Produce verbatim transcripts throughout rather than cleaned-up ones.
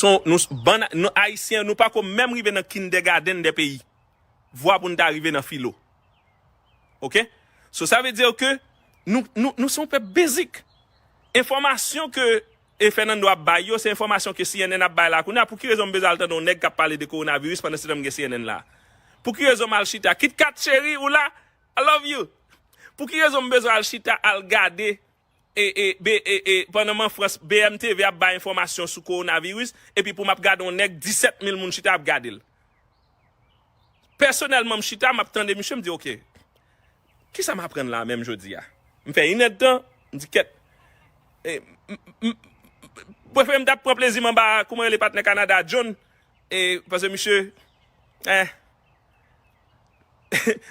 son, nou, bann, nou, Ayisyen, nou pako menm rive nan kindergarten de peyi. Vwa pou n ta rive nan filo. Ok? So, sa vle di ke nou, nou, nou se yon pèp basic. Enfòmasyon ke e Fernando ap bay yo, se enfòmasyon ke C N N ap bay la. Kounye a, pou ki rezon m bezwen al tande yon nèg k ap pale de kowonaviris pandan se tan m gen C N N la? Pou ki rezon m al chita? KitKat cheri, ou la? I love you. Pou ki rezon m bezwen al chita, al gade, e, e, be, e, e, pandan m an Frans, B M T V ap bay enfòmasyon sou kowonaviris, epi pou m ap gade yon nèg disèt mil moun chita ap gade l? Pèsonèlman, m chita, m ap tande misye, m di, "Ok, kisa m aprann la menm jodi a?" M fè inèdtan, m di, "Kèt." E, m, m, m, prefere m t ap pran plezi m anba, kouman rele patnè Kanada, John, e, paske misye, eh,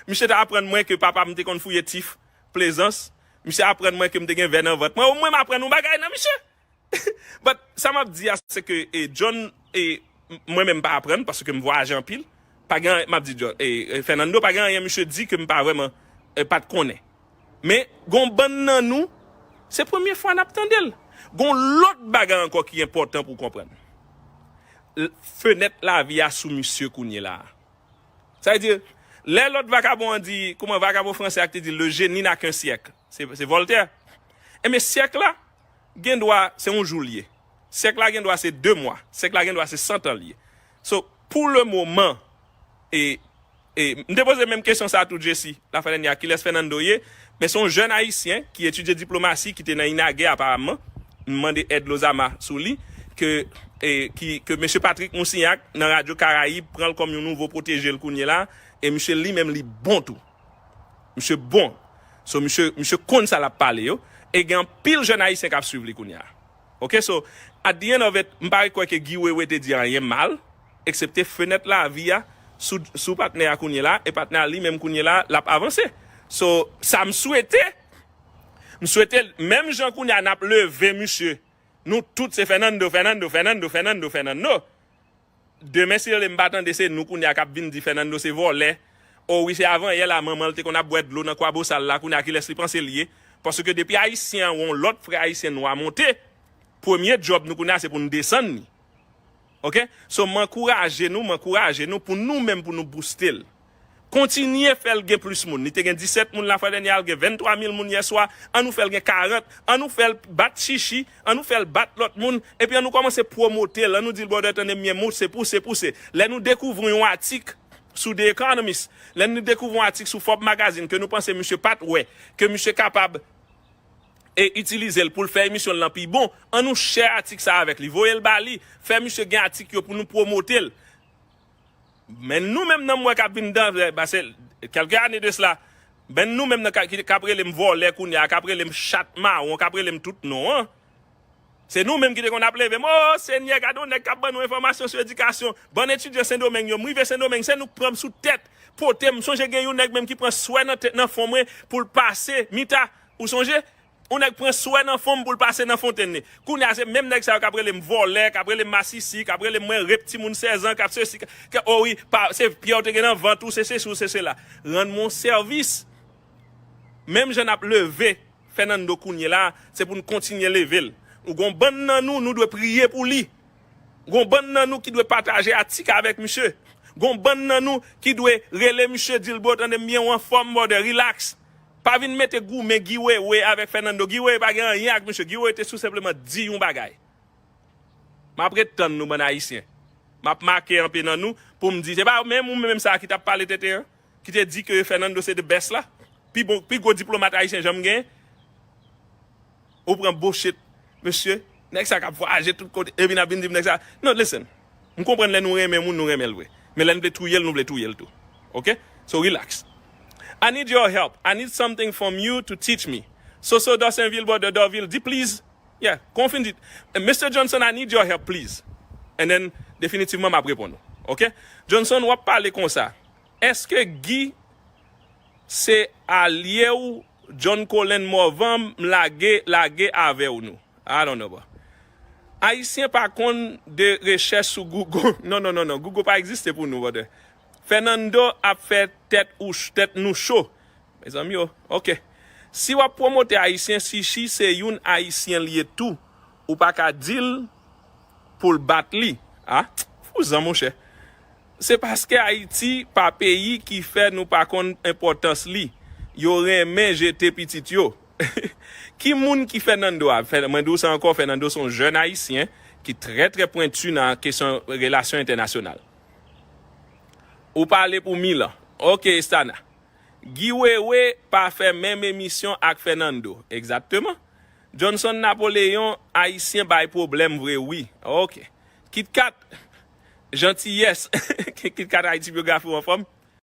misye te aprann mwen ke papa m te konn fouye tif Plezans. Misye aprann mwen ke m te gen vè nan vant mwen. Omwen m aprann yon bagay nan misye. But sa m ap di a, se ke, e, John, e, m, mwen menm pa aprann, paske m vwayaje anpil. Pa gen, m ap di John, e, e, Fernando, pa gen anyen misye di ke m pa vrèman, e, pa t konnen. Men, gon bann nan nou, se premye fwa n ap tande l. Gon lòt bagay ankò ki enpòtan pou w konprann. L, fenèt lavi a sou misye kounye la a. Sa vle di, lè lòt vakabon an di, kouman vakabon franse a ki te di, le génie n'a qu'un siècle. Se, se Voltaire. Enben, syèk la, gen dwa, se yon jou l ye. Syèk la, gen dwa, se de mwa. Syèk la, gen dwa, se san tan l ye. So, pou le moman, e, e, m te poze menm kesyon sa a tou, Jesse, lafwa dènyè a, kilès Fernando ye? Men se yon jèn Ayisyen ki etidye diplomasi, ki te nan INAGE, aparamman. M mande èd Lozama sou li, ke, e, ki, ke mesye Patrick Moussignac, nan Radyo Karayib, pran l kòm yon nouvo pwoteje l kounye la, e misye li menm li bon tou. Misye bon. So, misye, misye konn sa l ap pale yo, e gen anpil jèn Ayisyen k ap swiv li kounye a. Ok, so, at the end of it, m pa kwè ke Guy Wewe te di anyen mal, eksepte fenèt lavi a sou, sou patnè a kounye la, e patnè a li menm kounye la, l ap avanse. So, sa m swete, m swete, menm jan kounye a n ap leve misye, nou tout se Fernando, Fernando, Fernando, Fernando, Fernando. Demen, si Dye vle, m pa tande se nou kounye a k ap vin di Fernando se vòlè. O wi, se avanyè la, manman l te konn ap bwè dlo nan Kwabosal la, kounye a kilès li panse l ye? Paske depi Ayisyen an, yon lòt frè Ayisyen nwa monte, premye djòb nou kounye a se pou n desann li. Ok? So, m ankouraje nou, m ankouraje nou pou nou menm pou nou booste l. Kontinye fè l gen plis moun. Li te gen disèt moun lafwa dènyè a, l gen venntwa mil moun yèswa. Ann nou fè l gen karant. Ann nou fè l bat chichi. Ann nou fè l bat lòt moun. Epi ann nou kòmanse pwomote l. Ann nou di l, brother, tande m byen, moute, pouse, pouse. Lè nou dekouvri yon atik sou The Economist, lè nou dekouvri yon atik sou Forbes Magazine ke nou panse misye pa t wè, ke misye kapab e itilize l pou l fè emisyon l lan pi bon, ann nou share atik sa avèk li, voye l ba li, fè misye gen atik yo pou nou pwomote l. Men nou menm nan m wè k ap vin dan, pase kèlke ane de sila, men nou menm nan ka, ki, k ap rele m vòlè kounye a, k ap rele m chat mawon, k ap rele m tout non an. Se nou menm ki te konn ap leve m, "O Senyè, gade yon nèg k ap ban nou enfòmasyon sou edikasyon. Bann etidyan Sendomeng yo, m rive Sendomeng, se nou k pran m sou tèt, pote m." M sonje gen yon nèg menm ki pran swè nan tèt, nan fon mwen pou l pase, Mita, ou sonje? Yon nèg pran swè nan fon m pou l pase nan fontenn li. Kounye a, se menm nèg sa yo k ap rele m vòlè, k ap rele m masisi, k ap rele m mwen rep timoun sèz an, k ap sesi, k, k, o wi, pa, se pyè w te gen nan vant ou, se sesi ou, se sela. Rann mwen yon sèvis. Menm jan n ap leve Fernando kounye la, se pou n kontinye leve l. Nou gon bann nan nou, nou dwe priye pou li. Gon bann nan nou ki dwe pataje atik avèk misye. Gon bann nan nou ki dwe rele misye, di l, "Bro, tande m byen, ou anfòm, brother, relax." Pa vin mete goumen Guy Wewe avèk Fernando. Guy Wewe pa gen anyen ak misye. Guy Wewe te sou senpleman di yon bagay. M ap ret tann nou, bann Ayisyen. M ap make anpe nan nou pou m di, se pa menm ou menm sa a ki t ap pale tenten an, ki te di ke Fernando se the best la, pi bon, pi gwo diplomat Ayisyen janm genyen. Ou pran bullshit, mesye, nèg sa k ap vwayaje tout kote, epi n ap vin di m nèg sa. Non, listen. M konprann lè nou renmen moun, nou renmen l vre. Men lè n vle touye l, nou vle touye l tou. Ok? So relax. I need your help. I need something from you to teach me. Soso Dorsainville, brother Dorville, di please. Yeah, kon w fin di, "Mister Johnson, I need your help, please." And then, definitivman, m ap reponn ou. Ok? Johnson, w ap pale konsa. Èske Guy se alye w, John Colin Morvan, m lage, lage avè w nou? I don't know, bro. Ayisyen pa konn de rechèch sou Google. Non, non, non, non. Google pa egziste pou nou, brother. Fernando ap fè tèt ou ch-, tèt nou cho. Mezanmi, o, ok. Si w ap pwomote Ayisyen, Chichi se youn Ayisyen l ye tou. Ou pa ka di l, pou l bat li. A, fouzan monchè. Se paske Ayiti pa peyi ki fè nou pa konn enpòtans li. Yo renmen jete pitit yo. Ki moun ki Fernando a? Fè- Mwen di w sa ankò, Fernando se yon jèn ayisyen ki trè trè pwenti nan kesyon relasyon entènasyonal. Ou pale pou mil an. Ok, Estana. Guy Wewe pa fè menm emisyon ak Fernando. Egzakteman. Johnson Napoleon, ayisyen bay pwoblèm vre wi. Ok. KitKat, jantiyès. KitKat Ayiti Byografi w anfòm?